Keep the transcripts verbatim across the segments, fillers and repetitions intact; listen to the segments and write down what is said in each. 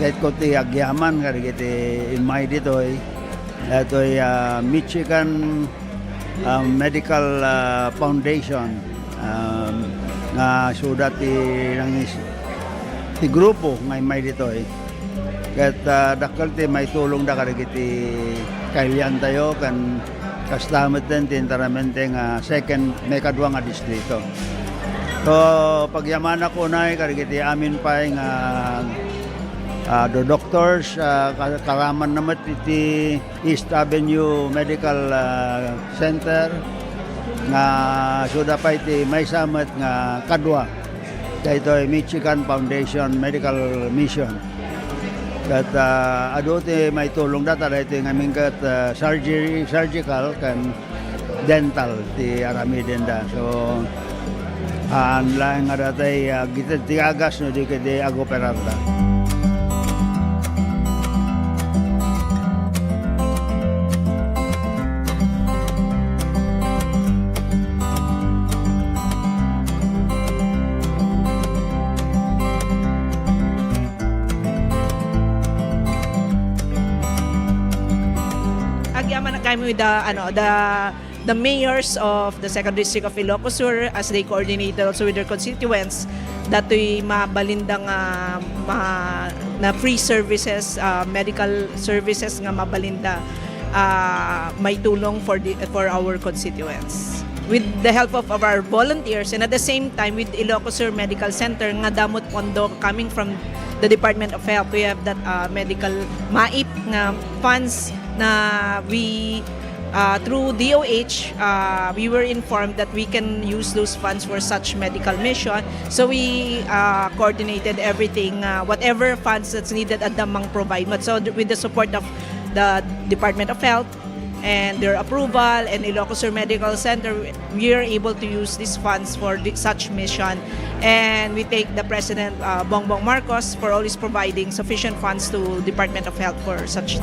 Ket ko ti agyaman kadagiti immay ditoy, datoy, ah, Michigan, ah, Medical, ah, Foundation, um, nga isuda ti nangis-, ti grupo nga immay ditoy. Ket, ah, dakkel ti maitulongda kadagiti kailiantayo ken kasta metten ti enteramente nga second, maikadua nga distrito. So, pagyamanak unay kadagiti amin pay nga, ah, do-, doctors, ah, ka-, karamanna met iti East Avenue Medical, ah, Center nga isuda pay ti maysa met nga kadua. Daytoy Michigan Foundation Medical Mission. Ket, ah, adu ti maitulongda ta daytoy ngamin ket, ah, surgery, surgical ken dental ti aramidenda. So, haan laeng nga datay, ah, agitedda ti agas no di ketdi agoperarda. Agyaman kami with the, ano, the, the mayors of the Second District of Ilocos Sur as they coordinate also with their constituents. Datoy mabalinda nga ma-, na free services, ah, medical services nga mabalinda, ah, maitulong for the, for our constituents. With the help of, of our volunteers, and at the same time with Ilocos Sur Medical Center nga adda met pondo coming from the Department of Health. We have that, uh, medical MAIP nga funds na we, uh, through D O H, uh, we were informed that we can use those funds for such medical mission. So we, uh, coordinated everything, uh, whatever funds that's needed adda mang provide. But so th-, with the support of the Department of Health, and their approval, and Ilocos Sur Medical Center, we are able to use these funds for the, such mission. And we thank the President, uh, Bongbong Marcos, for always providing sufficient funds to Department of Health for such.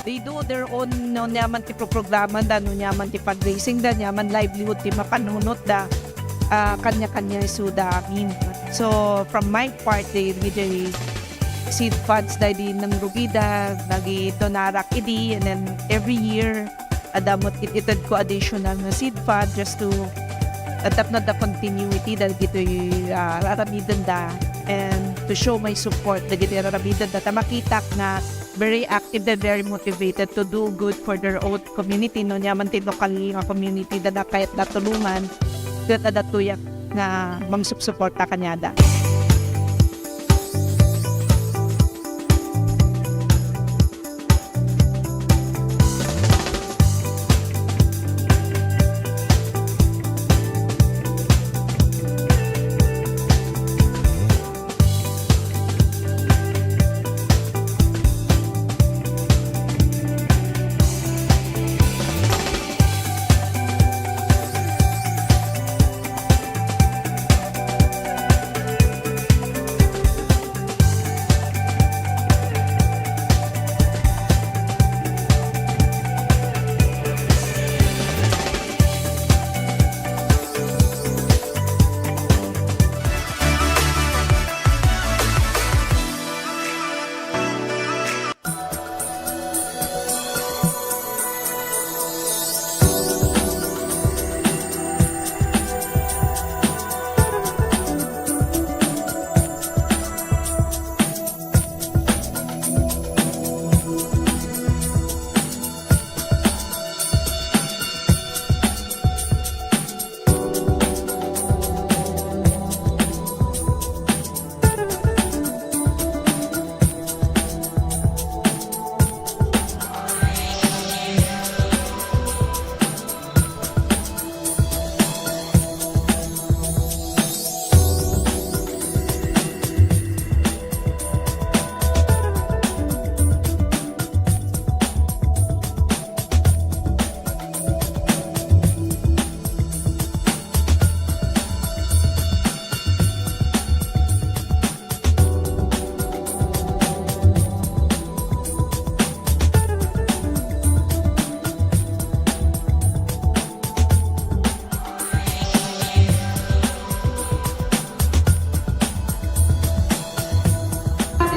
They do their own, no, niaman ti programa da, no, niaman ti fundraising da, niaman livelihood ti mapanunot da, ah, kanya-kanya isuda amin. So, from my part, they, they seed funds da idi nangrugida, nagidonarek idi, and then every year, adda met it-, itedko additional nga seed fund just to, ah, tapno adda continuity dagitoy, ah, aramidenda, and to show my support dagitoy aramidenda ta makitak nga very active, they're very motivated to do good for their own community, no? Ania man ti lokal nga community, adda kayatda tulongan, ket adda tuyat nga mangsupsuporta kaniada.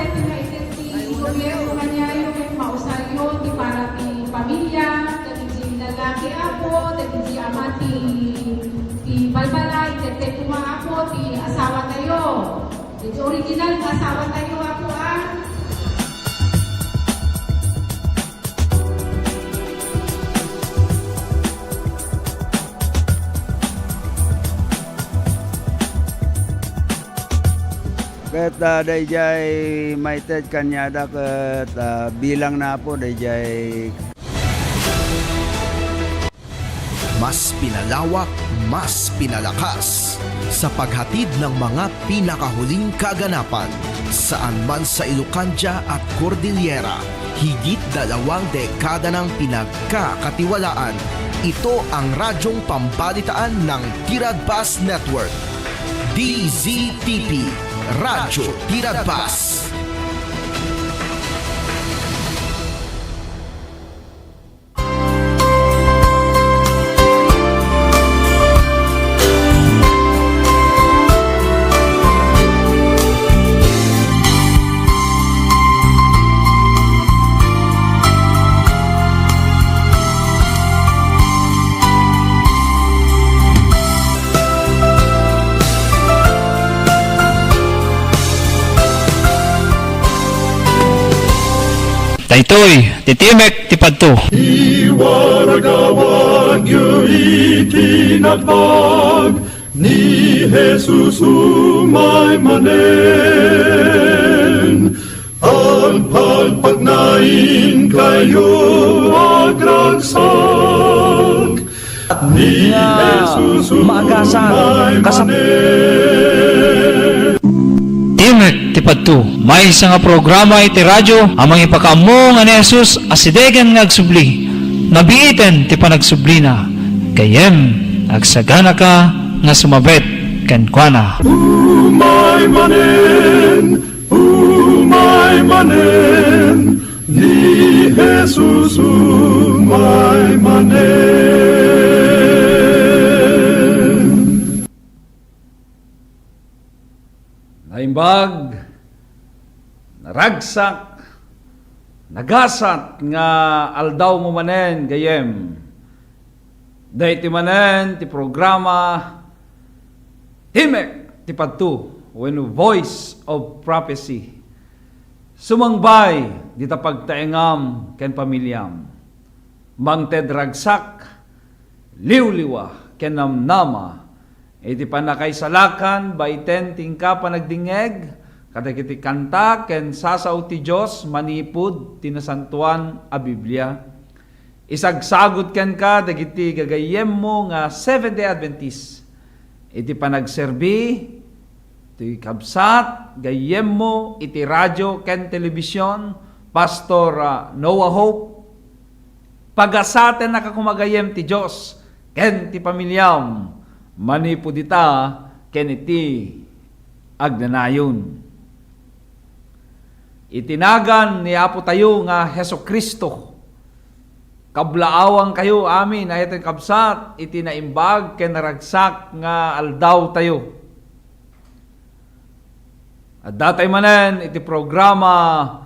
Deti nga iteddi ti gobierno kaniayo ket mausaryo ti para ti pamilya, dagiti lalaki, Apo, dagiti ama ti, ti balbalay, ket koma, Apo, ti asawatayo. Iti original nga asawatayo, Apo, a. Ket, ah, daydiay maited kaniada ket, ah, bilangna, Apo, daydiay. Mas pinalawak, mas pinalakas sa paghatid ng mga pinakahuling kaganapan. Saan man sa Ilocandia at Cordillera, higit dalawang dekada nang pinagkakatiwalaan. Ito ang radyong pambalitaan ng Tiradpas Network. D Z T P, Radyo Tiradpas. Daytoy ti Timek ti Padto. Iwaragawagyo iti nagpag ni Jesus umay manen. Agpagpagnainkayo agragsak. Nga maagasan, kasap- Timek ti Padto, maysa nga programa iti radyo a mangipakaammo nga ni Jesus asidegen nga agsubli. Nabiiten ti panagsublina. Gayyem, agsaganaka nga sumabet kenkuana. Umay manen, umay manen, ni Jesus umay manen. Naimbag, naragsak, nagasat nga aldawmo manen, gayyem. Daytoy manen ti programa Timek ti Padto wenno Voice of Prophecy. Sumangbay dita pagtaengam ken pamiliam. Mangted ragsak, liwliwa, ken namnama iti pannakaisalakan baiten ti inka panagdingngeg kadagiti kanta ken sasao ti Dios manipud ti Nasantoan a Biblia. Isagsagut kenka dagiti gagayyemmo nga Seventh-day Adventist iti panagserbi ti kabsat, gayyemmo iti radio ken telebision, Pastor, ah, Noah Hope. Pagasatennaka koma gayyem ti Dios ken ti pamiliam manipud ita ken iti agnanayon. Iti nagan ni Apo tayo nga Jesu-Cristo, kablaawankayo amin, ay, iti kabsat, iti naimbag ken naragsak nga aldaw tayo. Adda tay manen iti programa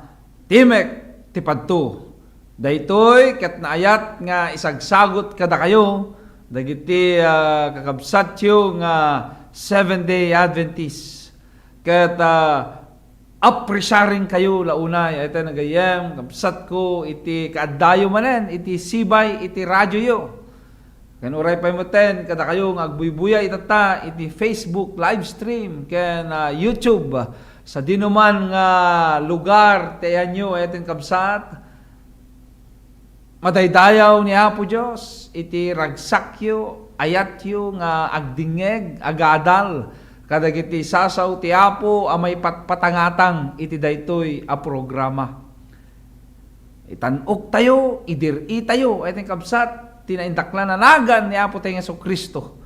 Timek ti Padto. Daytoy ket naayat nga isagsagut kadakayo dagiti, ah, kakabsatyo nga Seventh-day Adventist. Ket, ah, appreciaring kayo la unay, ay, tay nagayyem, kabsatko, iti kaaddayo manen, iti sibay, iti radyoyo. Ken uray pay metten, kadakayo nga agbuybuya itatta, iti Facebook live stream, ken, ah, YouTube, sa dinuman nga lugar, ti ayanyo, ay, tay kabsat. Madaydayaw ni Apo Dios iti ragsakyo, ayatyo nga agdingngeg, agadal kadagiti sasao ti Apo a maipatpatangatang iti daytoy a programa. Itan-oktayo, idir-itayo, ay, tay kabsat, ti naindaklan a nagan ni Apo tayo Jesu-Cristo.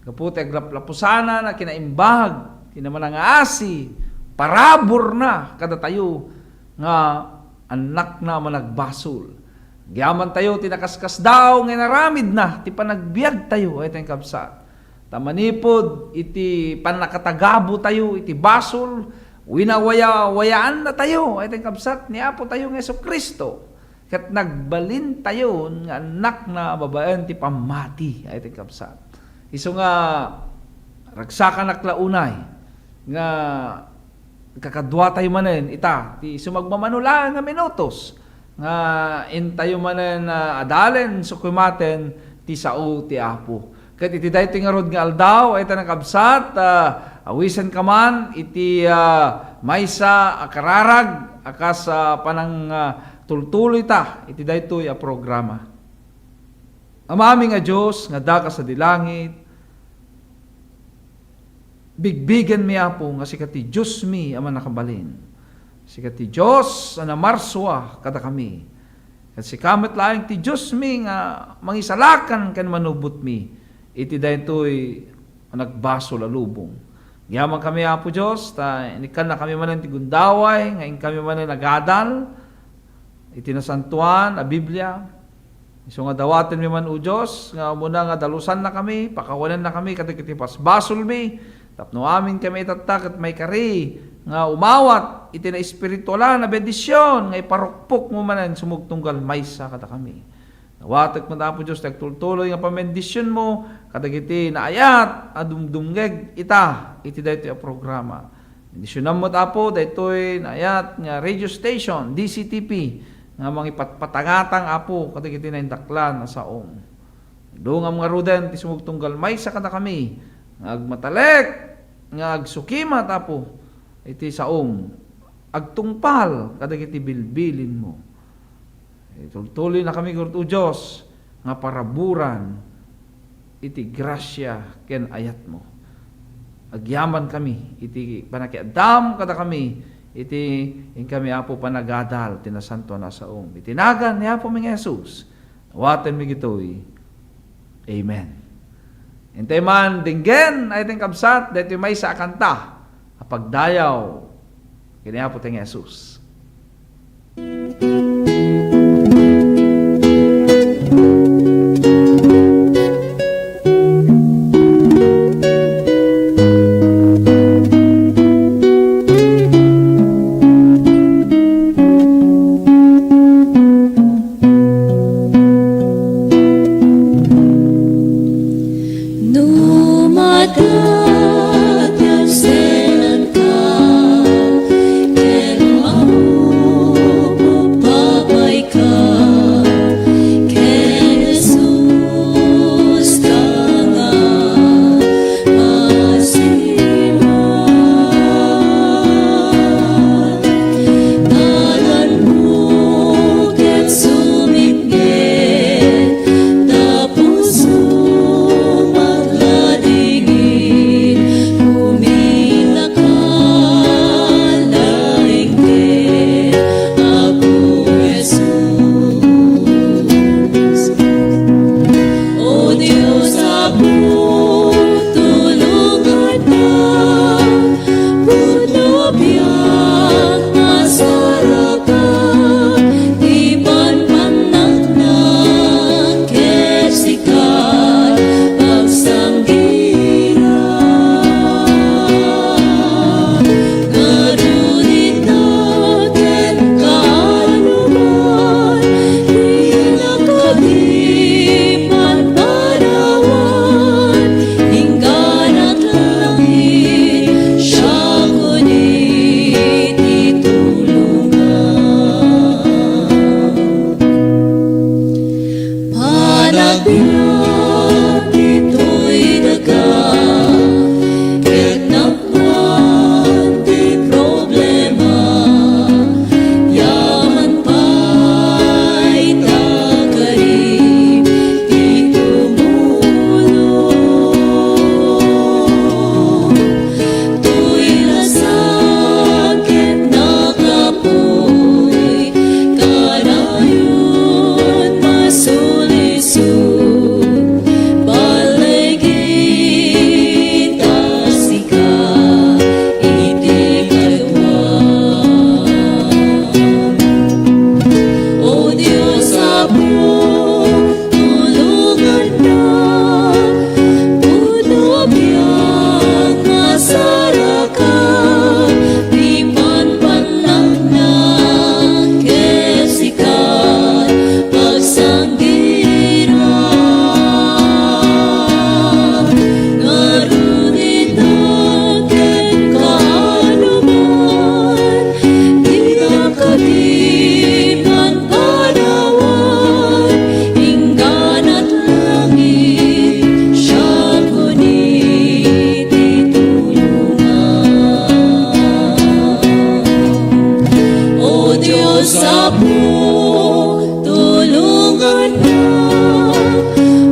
Gapu ti aglaplapusana na kinaimbag, kinamanangasi, paraburna kadatayo nga annakna a managbasol. Agyamantayo ti nakaskasdaaw nga inaramidna ti panagbiagtayo, ay, tay kabsat. Ta manipud iti pannakatagabotayo iti basol, winawayawayaannatayo, ay, tay kabsat, ni Apo tayo nga Jesu-Cristo. Ket nagbalintayon nga annakna babaen ti pammati, ay, tay kabsat. Isu nga ragsakanak la unay nga kakaduatayo manen ita ti sumagmamano laeng nga minutos nga intayo manen, ah, adalen, sukimaten ti sao ti Apo. Ket iti daytoy ngarud nga aldaw, ay, tay nakabsat, ah, awisenka man iti, ah, maysa a kararag a kas, ah, panang, ah, tultuloyta iti daytoy a programa. Amami nga Dios nga adda ka sadi langit, bigbigenmi, Apo, nga sika ti Diosmi a mannakabalin. Sika ti Dios a namarsua kadakami. Ket sika met laeng ti Diosmi nga mangisalakan ken manubotmi iti daytoy a nagbasol a lubong. Agyamankami, Apo Dios, ta inikkannakami manen ti gundaway nga inkami manen agadal iti nasantoan a Biblia. Isu nga dawatenmi man, O Dios, nga umuna nga dalusannakami, pakawanennakami kadagiti basbasolmi, tapno aminkami itatta ket maikari nga umawat iti naespiritualan a bendision nga iparukpokmo manen sumugtunggal maysa kadakami. Dawatek met, Apo Dios, ti agtultuloy nga pambendisionmo kadagiti naayat a dumdumngeg ita iti daytoy a programa. Bendisionam met, Apo, daytoy naayat nga radio station, D C T P, nga mangipatpatangatang, Apo, kadagiti naindaklan a saom. Idungam ngaruden ti sumugtunggal maysa kadakami nga agmatalek, nga agsukimat, Apo, iti saom. Agtungpal kadagiti bilbilinmo. Itultuloynakami, O Dios, nga paraburan iti grasia ken ayatmo. Agyamankami iti panakiadam kadakami iti inkami, Apo, panagadal ti nasantoan a saom. Iti nagan ni Apomi nga Jesus, dawatenmi ditoy. Amen. Intay man, dinggen, ay, tay kabsat, daytoy maysa a kanta a pagdayaw ken ni Apo tayong Jesus. No madagdagsenka ken Ditoy daga, ket napan ti problema, yaman pay ta kari ti tumulong. Toy lasag ket nakapuy, kanayon masulisog, balay kita sika iti kadua. O Dios Apo, tulongannak, pudno a biag masarakan, ti panpannaknak ket sika agsanggirak. Ngarud ita ken kaanoman, dina kadi panpanawan, ingganat langit, siakon iti tulongan. O Dios Apo, tulongannak,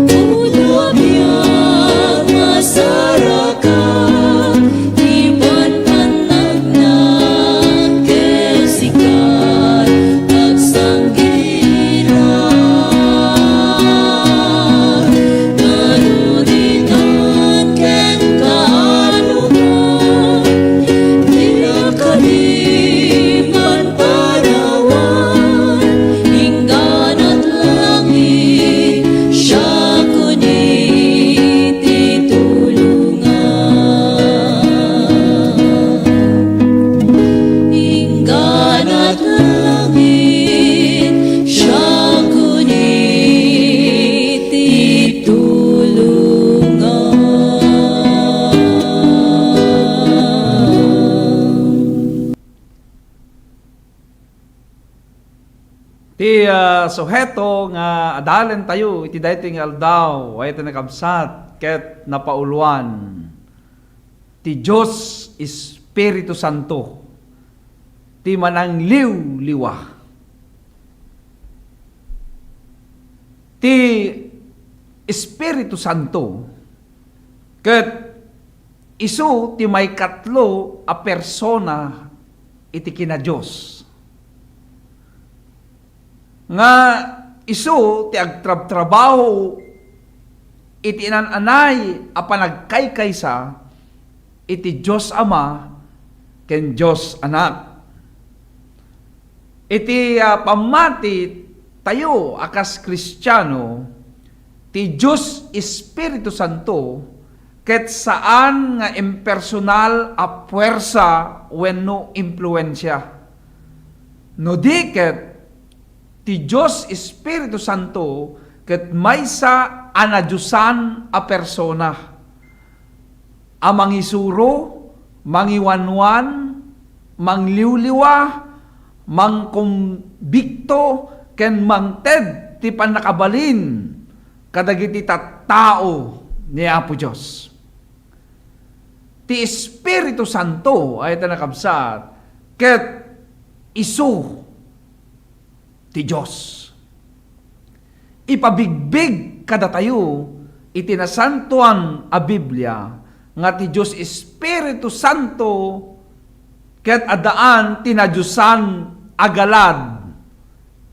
pudno a biag masarakan, ti panpannaknak ket sika agsanggirak. Ngarud ita ken kaanoman, dina kadi panpanawan, ingganat langit, siakon iti tulongan. Ingganat langit, siakon iti tulongan. Ti, ah, suheto nga adalentayo iti daytoy nga aldaw, ay iti nakabsat ket napauloan, ti Dios Espiritu Santo, ti manangliwliwa. Ti Espiritu Santo ket isu ti maikatlo a persona iti kina-Dios. Nga isu ti agtrabtrabaho iti inan-anay a panagkaykaysa iti Dios Ama ken Dios Anak. Iti, ah, pammati tayo a kas Kristiano, ti Dios Espiritu Santo ket saan nga impersonal a puwersa wenno impluensia. No di ket, ti Dios Espiritu Santo ket maysa a nadiosan a persona a mangisuro, mangiwanwan, mangliwliwa, mangkumbikto, ken mangted ti pannakabalin kadagiti tattao ni Apo Dios. Ti Espiritu Santo, ay ta nakabsat, ket isu ti Dios. Ipabigbig kadatayo iti Nasantoan a Biblia nga ti Dios Espiritu Santo ket addaan ti nadiosan a galad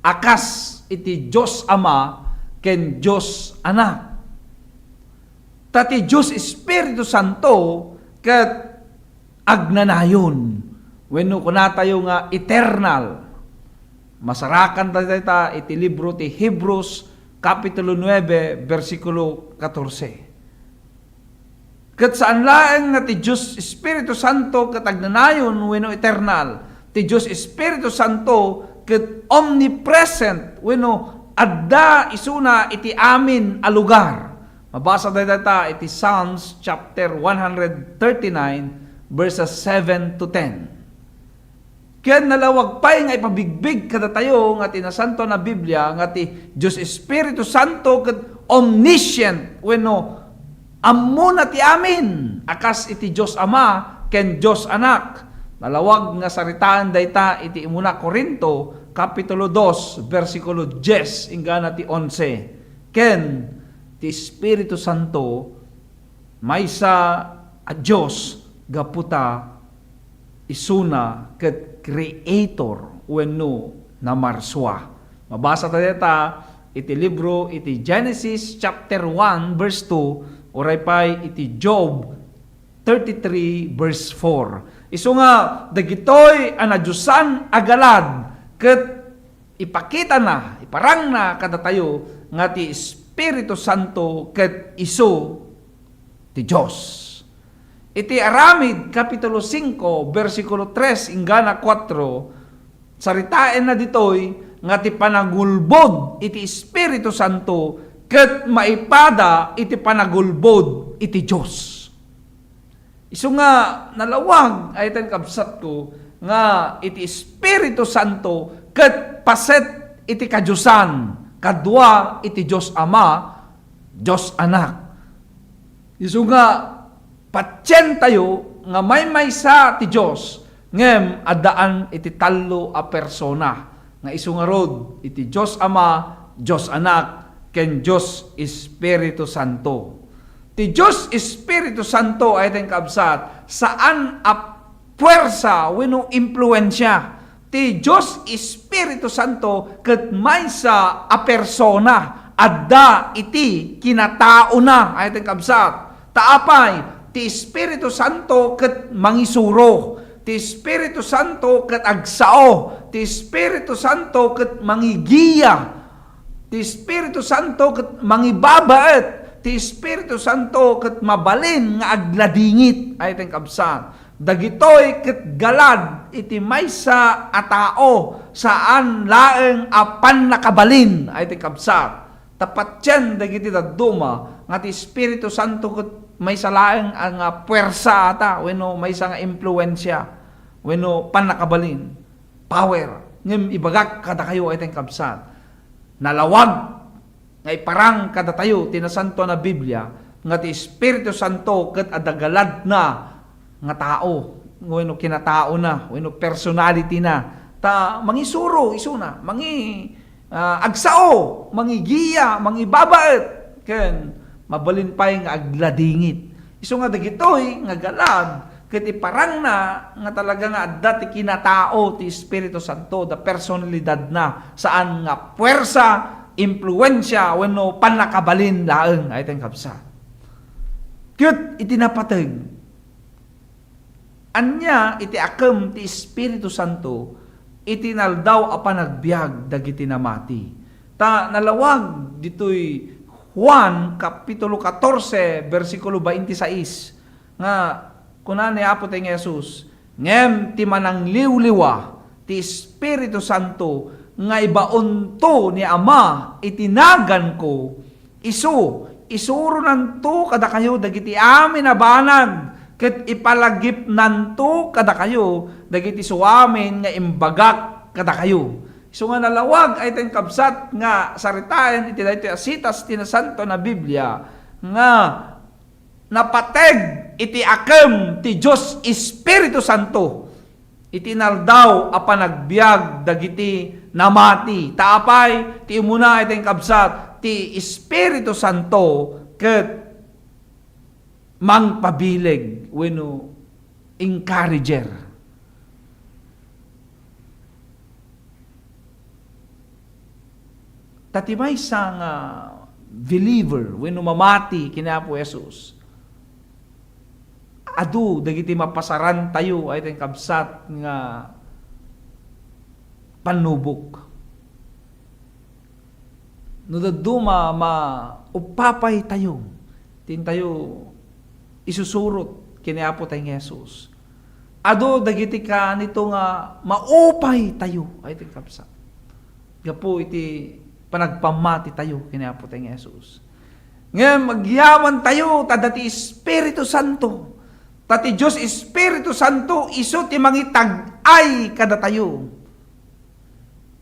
a kas iti Dios Ama ken Dios Anak. Ta ti Dios Espiritu Santo ket agnanayon wenno kunatayo nga eternal. Masarakan dayta iti libro ti Hebreos, Kapitulo nuebe, bersikulo katorse. Ket saan laeng nga ti Dios Espiritu Santo ket agnanayon wenno eternal. Ti Dios Espiritu Santo ket omnipresent wenno adda isuna iti amin a lugar. Mabasa dayta iti Psalms chapter one hundred thirty-nine, verses seven to ten. Ken nalawag pay nga ipabigbig kadatayo nga ti Nasantoan a Biblia nga ti Dios Espiritu Santo ket omniscient wenno ammona ti amin a kas iti Dios Ama ken Dios Anak. Nalawag nga saritaen dayta iti umuna Corinto, Kapitulo dos, bersikulo dies inggana ti onse. Ken ti Espiritu Santo, maysa a Dios gapu ta isuna ket creator wenno namarsua. Mabasa ta dayta iti libro iti Genesis chapter one verse two, uray pay iti Job thirty-three verse four. Isu nga dagitoy a nadiosan a galad ket ipakitana, iparangna kadatayo nga ti Espiritu Santo ket isu ti Dios. Iti Aramid, Kapitulo singko, bersikulo tres inggana kuatro, saritaenna ditoy nga ti panangulbod iti Espiritu Santo ket maipada iti panangulbod iti Dios. Isu nga nalawag, ay ten kabsatko, nga iti Espiritu Santo ket paset iti kadiosan, kadua iti Dios Ama, Dios Anak. Isu nga patientayo nga maymaysa ti Dios, ngem addaan iti tallo a persona, nga isu ngarud iti Dios Ama, Dios Anak, ken Dios Espiritu Santo. Ti Dios Espiritu Santo, ay ten kabsat, saan a puwersa wenno impluensia. Ti Dios Espiritu Santo ket maysa a persona, adda iti kinataona, ay ten kabsat. Ta apay, ti Espiritu Santo ket mangisuro, ti Espiritu Santo ket agsao, ti Espiritu Santo ket mangigiya, ti Espiritu Santo ket mangibabaet, ti Espiritu Santo ket mabalin nga agladingit, ay ten kabsat. Dagitoy ket galad iti maysa a tao, saan laeng a pannakabalin, ay ti kabsat. Ta patien dagiti dadduma nga ti Espiritu Santo ket maysa laeng a nga puwersa ata wenno maysa nga impluensia wenno pannakabalin, power. Ngem ibagak kadakayo, ay ten kabsat, nalawag nga iparang kadatayo ti Nasantoan a Biblia nga ti Espiritu Santo ket adda galadna nga tao, wenno kinataona, wenno personality na. Ta mangisuro isuna, mangi-, ah, agsao, mangigiya, mangibabaet, ken mabalin pay nga agladingit. Isu nga dagitoy nga galad ket iparangna nga talaga nga adda ti kinatao ti Espiritu Santo, da personalidadna, saan nga puwersa, impluensia, wenno pannakabalin laeng, ay ten kabsat. Ket iti napateg, ania iti akem ti Espiritu Santo iti naldaw a panagbiag dagiti namati? Ta nalawag ditoy Juan Kapitulo katorse, bersikulo baintisais, nga kuna ni Apo tayo nga Jesus, "Ngem ti manangliwliwa, ti Espiritu Santo, nga ibaonto ni Ama iti naganko, isu, isuronanto kadakayo dagiti amin a banag, ket ipalagipnanto kadakayo dagiti suamin nga imbagak kadakayo." Isu nga nalawag, ay ten kabsat, nga saritaen iti daytoy a sitas ti Nasantoan a Biblia nga napateg iti akem ti Dios Espiritu Santo iti naldaw a panagbiag dagiti namati. Ta apay ti umuna iti kabsat, ti Espiritu Santo ket mangpabileg wenno encourager. Ta ti maysa nga believer wenno mamati ken ni Apo Jesus, adu dagiti mapasarantayo, ay ten kabsat, nga pannubok. No dadduma, maupapay tayo, tintayo isusurot ken ni Apo tayo nga Jesus. Adu dagiti kanito nga maupay tayo, ay ti kabsat, gapu iti panagpammati tayo ken ni Apo tayo nga Jesus. Ngem agyaman tayo ta adda ti Espiritu Santo. Ta ti Dios Espiritu Santo isu ti mangitag-ay kadatayo.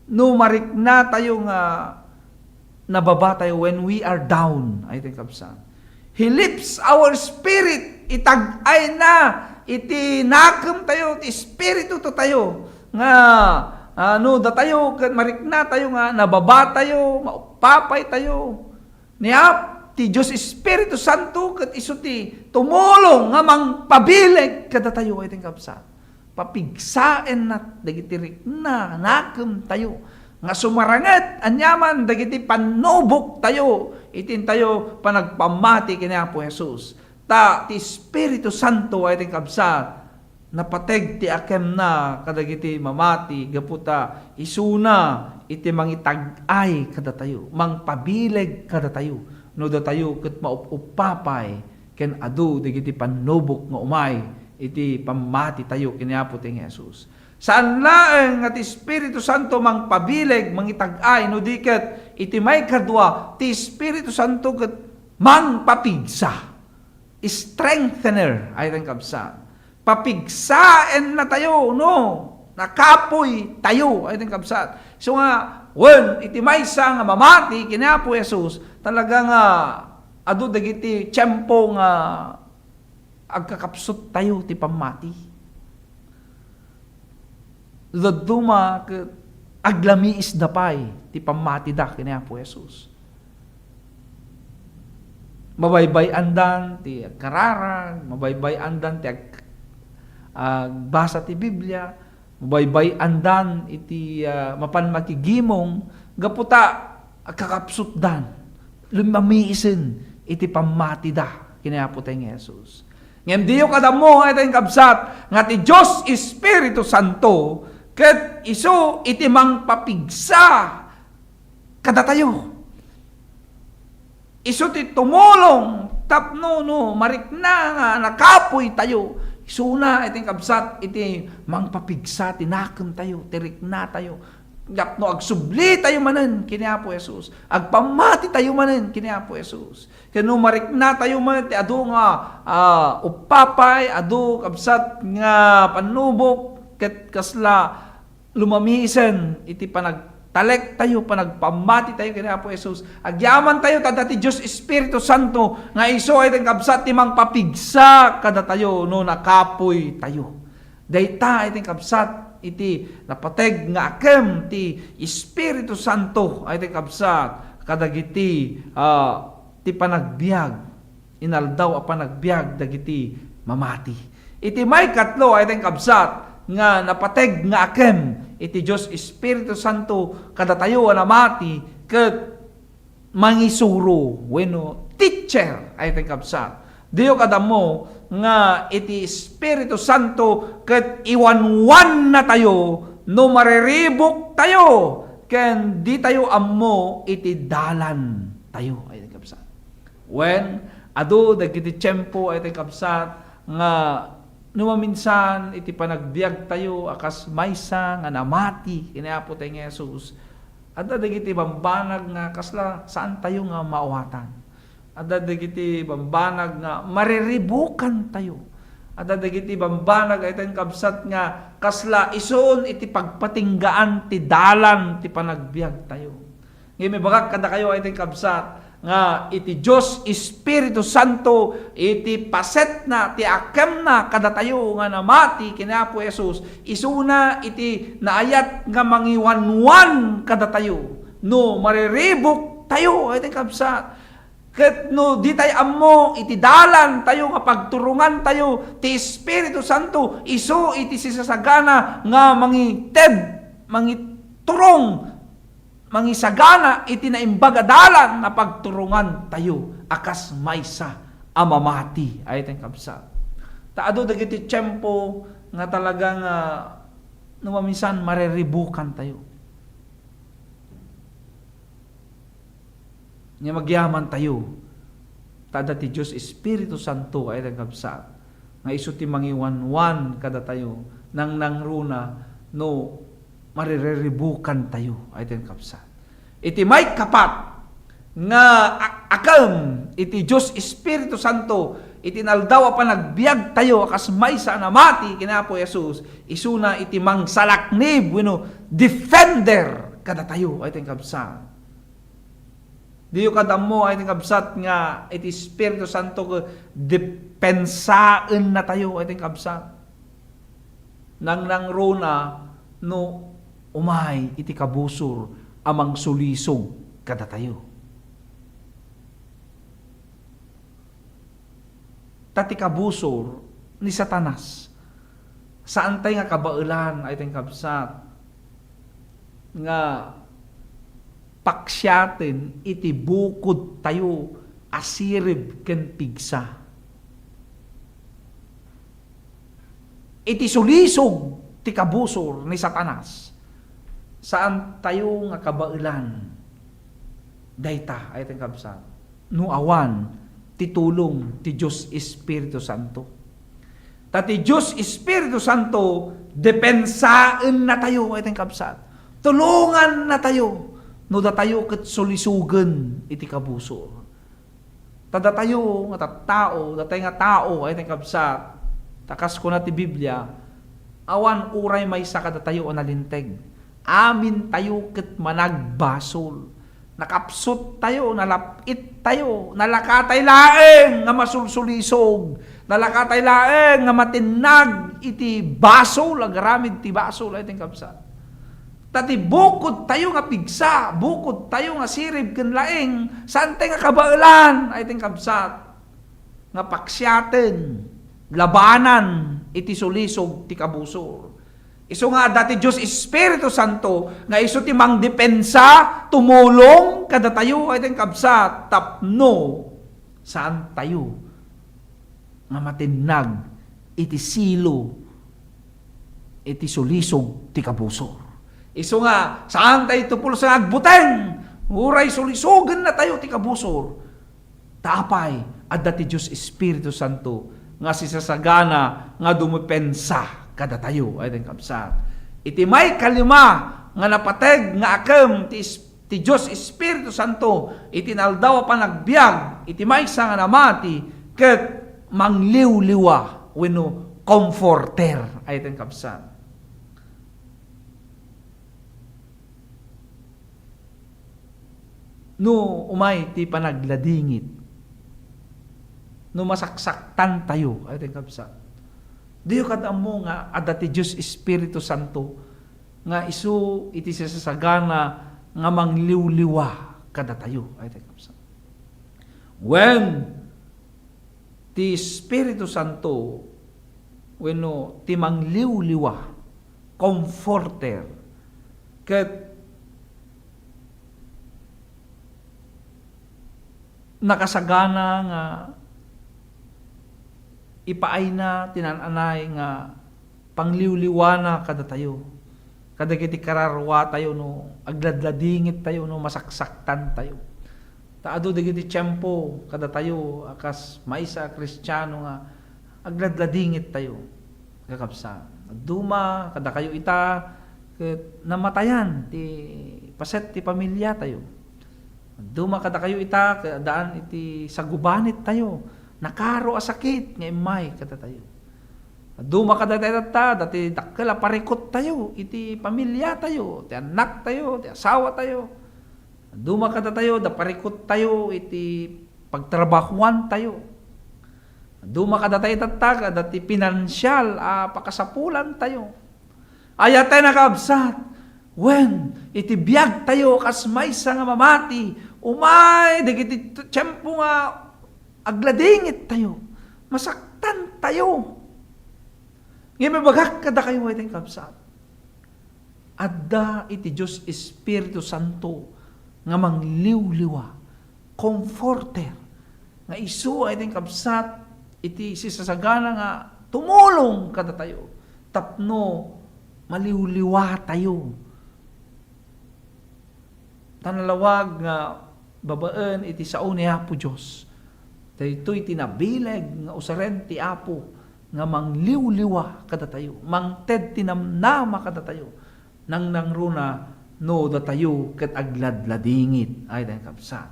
No mariknatayo nga nababatayo, when we are down, ay ti kabsat. He lifts our spirit, itag-ayna iti nakemtayo, ti espiritu tayo, nga, ah, no datayo ket mariknatayo nga nababatayo, maupapaytayo. Ni Ap-, ti Dios Espiritu Santo ket isu ti tumulong nga mangpabileg kadatayo, ay ti kabsat. Papigsaenna dagiti rikna, nakemtayo, nga sumaranget aniaman dagiti pannuboktayo iti intayo panagpammati ken ni Apo Jesus. Ta ti Espiritu Santo, ay ti kabsat, napateg ti akemna kadagiti mamati gapu ta isuna iti mangitag-ay kadatayo, mangpabileg kadatayo, no datayo ket maup-uppapay ken adu dagiti pannubok nga umay iti pammatitayo ken ni Apo ti Jesus. Saan laeng nga ti Espiritu Santo mangpabileg, mangitag-ay, no di ket iti maikadua, ti Espiritu Santo ket mangpapigsa, strengthener, ay ti kabsat. Papigsaennatayo, no? Nakapoytayo, ay ti kabsat. So nga, wen, iti maysa nga mamati ken ni Apo Jesus, talaga nga adu dagiti tiempo nga agkakapsuttayo ti pammati. Dadduma ket aglamiisda pay ti pammatida ken ni Apo Jesus. Mabaybay-andan ti agkararag, mabaybay-andan ti ag-, agbasa ti Biblia, mabaybay-andan iti, ah, mapan makigimong gapu ta agkakapsutdan, lumamiisen iti pammatida ken ni Apo tayo nga Jesus. Ngem diyo kadammo, ay tayo kabsat, nga ti Dios Espiritu Santo ket isu iti mangpapigsa kadatayo. Isu ti tumulong tapno no marikna nga nakapoytayo, isuna iti kabsat iti mangpapigsa ti nakemtayo, ti riknatayo. Tapno agsublitayo manen ken ni Apo Jesus, agpammatitayo manen ken ni Apo Jesus. Ken no mariknatayo manen ti adu nga, ah, uppapay, adu kabsat nga pannubok, ket kasla lumamiisen iti panagtalektayo, panagpammatitayo ken ni Apo Jesus. Agyamantayo ta adda ti Dios Espiritu Santo nga isu ay ti kabsat ti mangpapigsa kadatayo no nakapoytayo. Dayta ay ti kabsat iti napateg nga akem ti Espiritu Santo ay ti kabsat kadagiti, ah, ti panagbiag. Inaldaw a panagbiag dagiti mamati. Iti maikatlo ay ti kabsat nga napateg nga akem iti Dios Espiritu Santo kadatayo a namati ket mangisuro wenno teacher ay ti kabsat. Diyo kadammo nga iti Espiritu Santo ket iwanwannatayo no mariribuktayo ken ditayo ammo iti dalantayo ay ti kabsat. Wen, adu dagiti tiempo ay ti kabsat nga no maminsan iti panagbiagtayo a kas maysa nga namati ken ni Apo tayo nga Jesus, adda dagiti bambanag nga kasla saantayo nga maawatan. Adda dagiti bambanag nga mariribukantayo. Adda dagiti bambanag ay ti kabsat nga kasla isun iti pagpatinggaan ti dalan ti panagbiagtayo. Ngem ibagak kadakayo ay ti kabsat nga iti Dios Espiritu Santo iti pasetna ti akemna kadatayo nga namati ken ni Apo Jesus, isuna iti naayat nga mangiwanwan kadatayo no mariribuktayo ay ti kabsat. Ket no ditay ammo iti dalantayo nga pagturongantayo ti Espiritu Santo, isu iti sisasagana nga mangited, mangiturong, mangisagana iti naimbag a dalan a pagturongantayo a kas maysa a mamati. Ay, ti kabsat. Ta adu dagiti tiempo nga talaga nga no maminsan mariribukantayo. Nga agyamantayo, ta adda ti Dios Espiritu Santo ay nagkabsat, nga isu ti mangiwanwan kadatayo, nangnangruna no maririribukantayo ay nagkabsat. Iti maikapat nga a-, akem iti Dios Espiritu Santo, iti naldaw a panagbiagtayo a kas maysa a namati ken Apo Jesus, isuna iti mangsalaknib wenno defender kadatayo ay nagkabsat. Diyo kad ammo, ay ti kabsat, nga iti Espiritu Santo, depensaennatayo, ay ti kabsat. Nangnangruna no umay iti kabusor a mangsulisog kadatayo. Ta ti kabusor ni Satanas, saantay nga kabaelan, ay ti kabsat, nga paksiaten iti bukodtayo a sirib ken pigsa. Iti sulisog ti kabusor ni Satanas, saantayo nga kabaelan dayta, ay ti kabsat, no awan ti tulong ti Dios Espiritu Santo. Ta ti Dios Espiritu Santo, depensaennatayo, ay ti kabsat. Tulongannatayo no datayo ket sulisogen iti kabusor. Ta datayo nga tattao, datay nga tao, ay ti kabsat, ta kas kuna ti Biblia, awan uray maysa kadatayo a nalinteg. Amintayo ket managbasol. Nakapsuttayo, nalap-ittayo, nalakatay laeng nga masulsulisog, nalakatay laeng nga matinnag iti basol, agaramid ti basol, ay ti kabsat. Ta ti bukodtayo nga pigsa, bukodtayo nga sirib ken laeng, saantay nga kabaelan, ay ti kabsat, nga paksiaten, labanan iti sulisog ti kabusor. Isu nga adda ti Dios Espiritu Santo nga isu ti mangdepensa, tumulong kadatayo, ay ti kabsat, tapno saantayo nga matinnag iti silo iti sulisog ti kabusor. Isu nga, saantayo pulos nga agbuteng, uray sulisogennatayo ti kabusor. Ta apay, adda ti Dios Espiritu Santo nga sisasagana nga dumepensa kadatayo, ay ti kabsat. Iti maikalima nga napateg nga akem ti Es-, ti Dios Espiritu Santo iti naldaw a panagbiag iti maysa nga namati ket mangliwliwa wenno comforter, ay ti kabsat. No umay ti panagladingit, no masaksaktantayo, ay ti kabsat. Diyo kad ammo nga adda ti Dios Espiritu Santo nga isu iti sisasagana nga mangliwliwa kadatayo, ay ti kabsat. Wen, ti Espiritu Santo wenno ti mangliwliwa, comforter, ket nakasagana nga ipaayna ti naan-anay nga pangliwliwana kadatayo, kadagiti kararua tayo no agladladingit tayo no masaksaktan tayo. Ta adu dagiti tiempo kadatayo a kas maysa a Kristiano nga agladladingit tayo, kakabsat. Aduma kadakayo ita ket namatayan ti paset ti pamiliatayo. Aduma kadakayo ita ket addaan iti sagubanit tayo. Nakaro a sakit nga immay kadatayo. Aduma kadatayo tatta, dati dakkel a parikut tayo iti pamiliatayo, ti annak tayo, ti asawa tayo. Aduma kadatayo da parikut tayo iti pagtrabahuan tayo. Aduma kadatayo tatta, dati pinansial a pakasapulan tayo. Ayatay nakabsat, wen, iti biag tayo kas maysa nga mamati, umay, dagiti t-, tiempo nga agladingit tayo, masaktan tayo. Ngem ibagak kadakayo, ay ti kabsat, adda iti Dios Espiritu Santo nga mangliwliwa, comforter, nga isu ay ti kabsat iti sisasagana nga tumulong kadatayo tapno maliwliwatayo. Ta nalawag nga babaen iti sao ni Apo Dios, daytoy ti nabileg nga usaren ti Apo nga mangliwliwa kadatayo, mangted ti namnama kadatayo, nangnangruna no datayo ket agladladingit. Ay, dayta kabsat.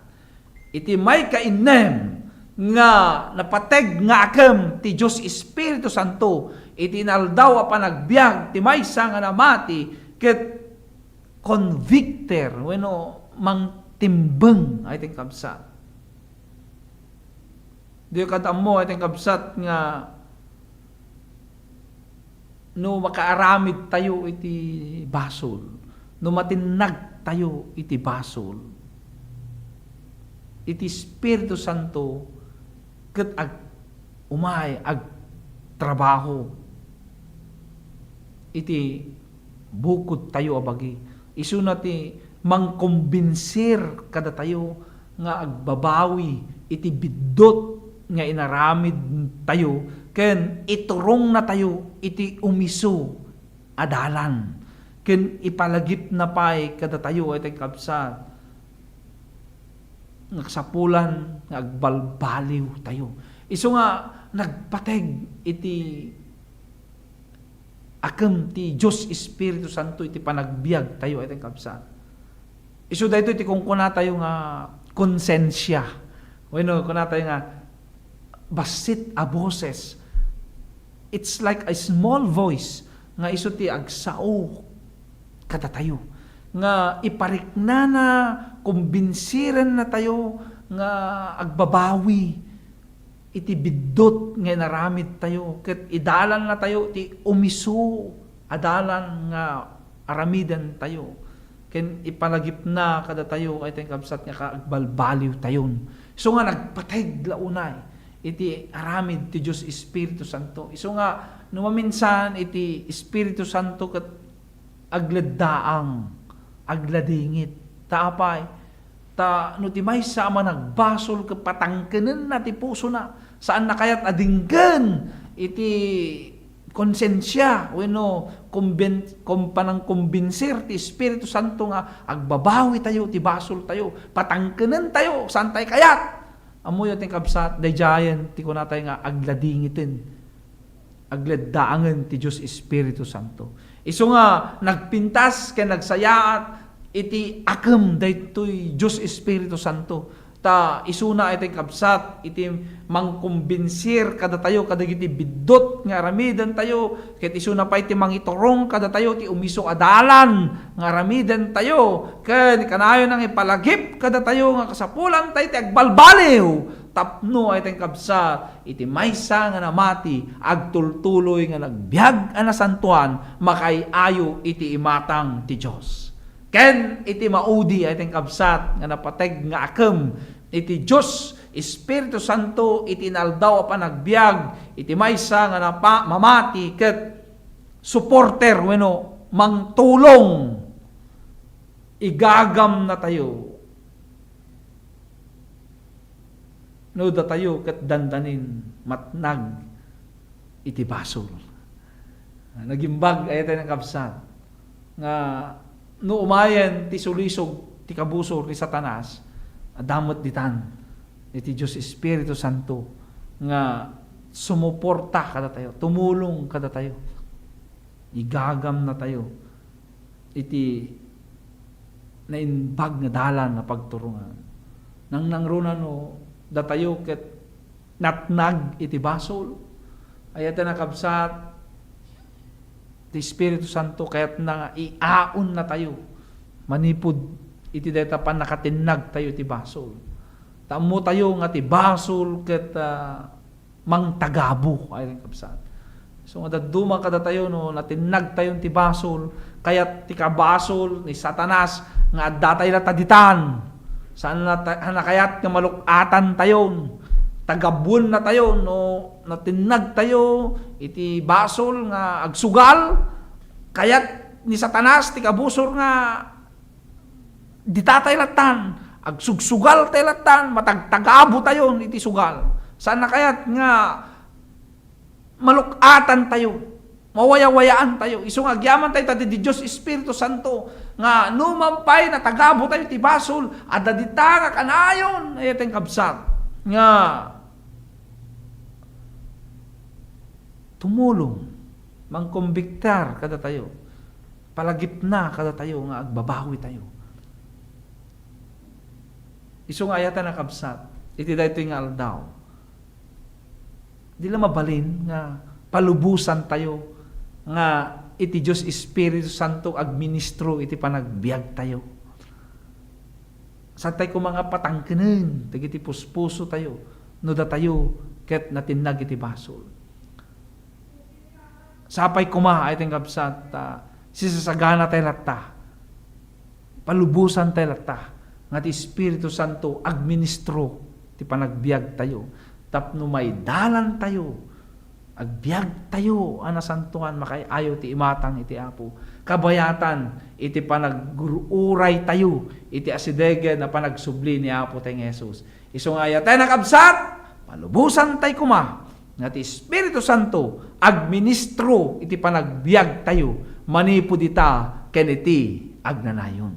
Iti maikainnem nga napateg nga akem ti Dios Espiritu Santo iti inaldaw a panagbiag ti maysa nga namati ket convicter wenno mangted timbeng, ay ti kabsat. Diyo ket ammo, ay ti kabsat, nga no makaaramid tayo iti basol, no matinnag tayo iti basol, iti Espiritu Santo ket ag-, umay, agtrabaho iti bukod tayo a bagi. Isuna ti mangkombinsir kadatayo nga agbabawi iti biddut nga inaramid tayo ken iturongna tayo iti umiso a dalan ken ipalagipna pay kadatayo, ay ti kabsat, nga kasapulan nga agbalbaliw tayo. Isu nga nagpateg iti akem ti Dios Espiritu Santo iti panagbiag tayo, ay ti kabsat. Isu daytoy ti kunkuna tayo nga konsensya. Wenno, kuna tayo nga bassit a boses. It's like a small voice nga isu ti agsao kadatayo. Nga ipariknana, kumbinsirenna tayo nga agbabawi iti biddut nga inaramid tayo, ket idalanna tayo ti umiso a dalan nga aramiden tayo, ken ipalagipna kadatayo, ay ti kabsat, nga kaagbalbaliw tayon. Isu nga nagpateg la unay iti aramid ti Dios Espiritu Santo. Isu nga no maminsan iti Espiritu Santo ket agleddaang, agladingit. Ta apay? Ta no ti maysa a managbasol ket patangkenenna ti pusona, saanna kayat a denggen iti konsensia wenno kumben-, kum-, panangkumbinsir ti Espiritu Santo nga agbabawi tayo ti basol tayo, patangkenen tayo, saan tayo kayat. Ammoyo ti kabsat, daydiayen ti kunatay nga agladingiten, agleddaangen ti Dios Espiritu Santo. Isu nga nagpintas ken nagsayaat iti akem daytoy Dios Espiritu Santo. Ta isuna iti kabsat, iti mangkumbinsir kadatayo kadagiti biddut nga aramiden tayo, ket isuna pay ti mangiturong kadatayo ti umiso a dalan nga aramiden tayo, ken kanayon nga ipalagip kadatayo nga kasapulan tayo ti agbalbaliw tapno ay ti kabsat, iti maysa nga namati, agtultuloy nga nagbiag a nasantoan, makaay-ayo iti imatang ti Dios. Ken iti maudi ay ti kabsat nga napateg nga akem iti Dios Espiritu Santo iti inaldaw a panagbiag, iti maysa nga napa-, mamati ket supporter wenno mangtulong, igagamnatayo no datayo ket dandanin matnag iti basol. Nagimbag, ay tayo nakabsat, nga no umayen ti sulisog ti kabusor ni Satanas, adda met ditan iti Dios Espiritu Santo nga sumuporta kadatayo, tumulong kadatayo, igagamnatayo iti naimbag nga dalan a pagturongan. Nangnangruna no datayo ket natnag iti basol. Ay, iti nakabsat, ti Espiritu Santo kayatna nga iaonnatayo manipud iti dayta pannakatinnag tayo iti basol. Ta ammo tayo nga ti basol ket, ah, mangtagabo, ay, kabsat. So, nga dadduma kadatayo, no, natinnag tayon ti basol, kayat ti kabasol ni Satanas nga adda tayo latta ditan. Saan na ta-, na kayat nga maluk-atan tayon. Tagabuenna tayo, no, natinnag tayo iti basol nga agsugal, kayat ni Satanas ti kabusor nga dita tay lattan, agsugsugal tay lattan, matagtagabo tayon iti sugal. Saan na kayat nga maluk-atan tayo, mawayawayaan tayo. Isu nga agyaman tayo ta ti Dios Espiritu Santo nga numan pay natagabo tayo ti basol, adda dita nga kanayon, ay, ti kabsat, nga tumulong, mangkombiktar kadatayo, palagipna kadatayo nga agbabawi tayo. Isu nga ayatan a kabsat, iti daytoy nga aldaw, di la mabalin nga palubosan tayo nga iti Dios Espiritu Santo agministro iti panagbiag tayo. Saantay koma nga patangkenen dagiti puspusotayo no datayo ket natinnag iti basol. Sapay koma, ay, ti kabsat, ta sisasaganatay latta, palubosantay latta nga ti Espiritu Santo agministro ti panagbiagtayo tapno maidalantayo, agbiagtayo a nasantoan, makaay-ayo ti imatang iti Apo, kabayatan iti panagur-uraytayo iti asidegen a panagsubli ni Apo tay nga Jesus. Isu nga ayatay, nakabsat, palubosantay koma nga ti Espiritu Santo agministro iti panagbiagtayo manipud ita ken iti agnanayon.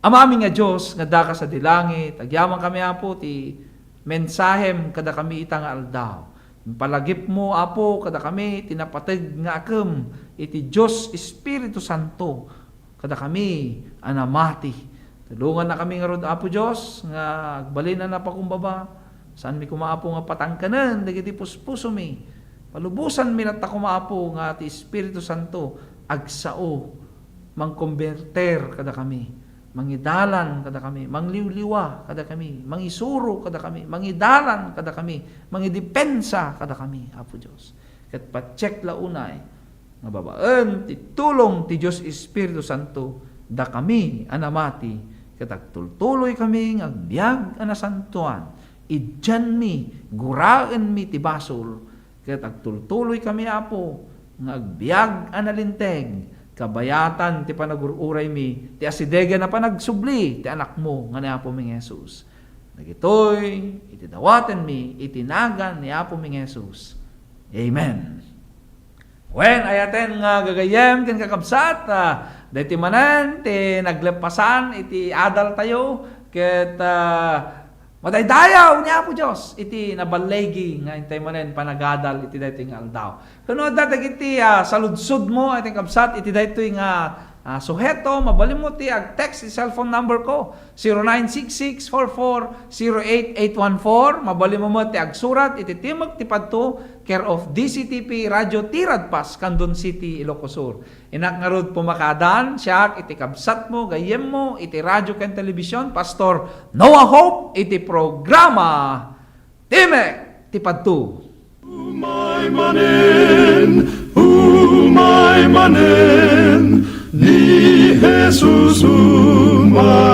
Amami nga Dios nga adda ka sadi langit, agyaman kami, Apo, ti mensahem kadakami ita nga aldaw. Impalagipmo, Apo, kadakami ti napateg nga akem iti Dios Espiritu Santo kadakami a namati. Tulongannakami ngarud, Apo Dios, nga agbalin a napakumbaba. Saanmi koma, Apo, nga patangkenen dagiti puspusomi. Palubosanmi latta koma, Apo, nga ti Espiritu Santo agsao, mangkomberter kadakami, mangidalan kadakami, mangliwliwa kadakami, mangisuro kadakami, mangidalan kadakami, mangidepensa kadakami, Apo Dios. Ket patiek la unay nga babaen ti tulong ti Dios Espiritu Santo, dakami a namati ket agtultuloykami nga agbiag a nasantoan. Idianmi, guraenmi ti basol, ket agtultuloykami, Apo, nga agbiag a nalinteg, kabayatan ti panagur-uraymi ti asidegen a panagsubli ti Anakmo nga ni Apomi nga Jesus. Dagitoy iti dawatenmi iti nagan ni Apomi nga Jesus. Amen. Wen, ayaten nga gagayyem ken kakabsat, ah, daytoy manen ti nagleppasan iti adaltayo, ket, ah, madaydayaw ni Apo Dios iti naballigi nga intay manen panagadal iti daytoy nga aldaw. Ken no adda dagiti, ah, saludsodmo, ayaten kabsat, iti daytoy nga, ah, suheto, mabalinmo ti ag-text iti cellphone number ko, zero nine six six four four zero eight eight one four. Mabalinmo met ti agsurat iti Timek ti Padto, care of D C T P Radio Tiradpas, Candon City, Ilocos Sur. Innak ngarud pumakaadan siak iti kabsatmo, gayyemmo iti radio ken telebision, Pastor Noah Hope, iti programa Timek ti Padto. Umay manen, umay manen, ni Jesus umay.